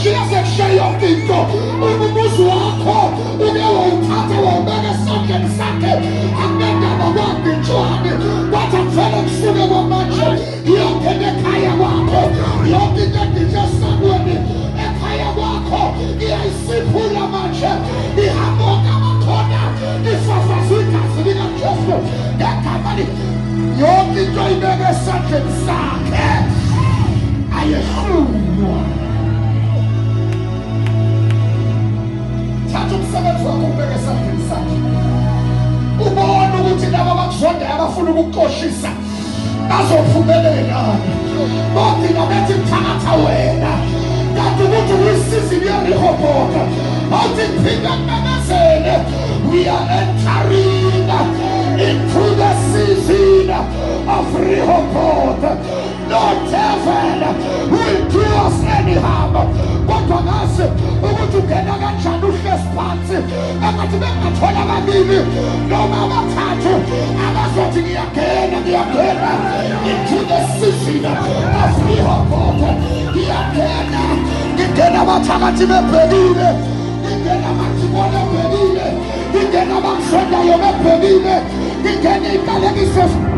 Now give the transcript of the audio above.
Azokushiya sekushiya yonke into. Umuzi wakho uke wawuthatha wawubeka esandleni sakhe, akunendaba kwagitshwane, kwathi akuvele kusuke kwamanje yonke into ekhaya kwakho, yonke into egitshe esangweni ekhaya kwakho iyayisiphula manje, ihamba wonke amakhona, ifafazwe igazi likaJesu ngegama yonke into ibeke esandleni sakhe ayehlulwa. Thatha umsebenzi wakho ubeke esandleni sakhe, ubone ukuthi laba abakuzondayo abafuna ukukuxoshisa bazophumelela. Bagcina bethi mthakatha wena, kanti ukuthi kuyisizini yeRehoboth. Awuthi ngiphinda ngimemezele, we are entering into the season of Rehoboth. No devil will do us any harm. Kodwa ngazi ukuthi ungena kanjani uhlezi phansi, engathi bengingathola ababili noma abathathu abazothi ngiyangena, ngiyangena into the season of Rehoboth. Ngiyangena, ngingena abathakathi bebhekile, ngingena amadimoni ebhekile, ngingena abakuzondayo bebhekile, ngingena iy'qalekiso.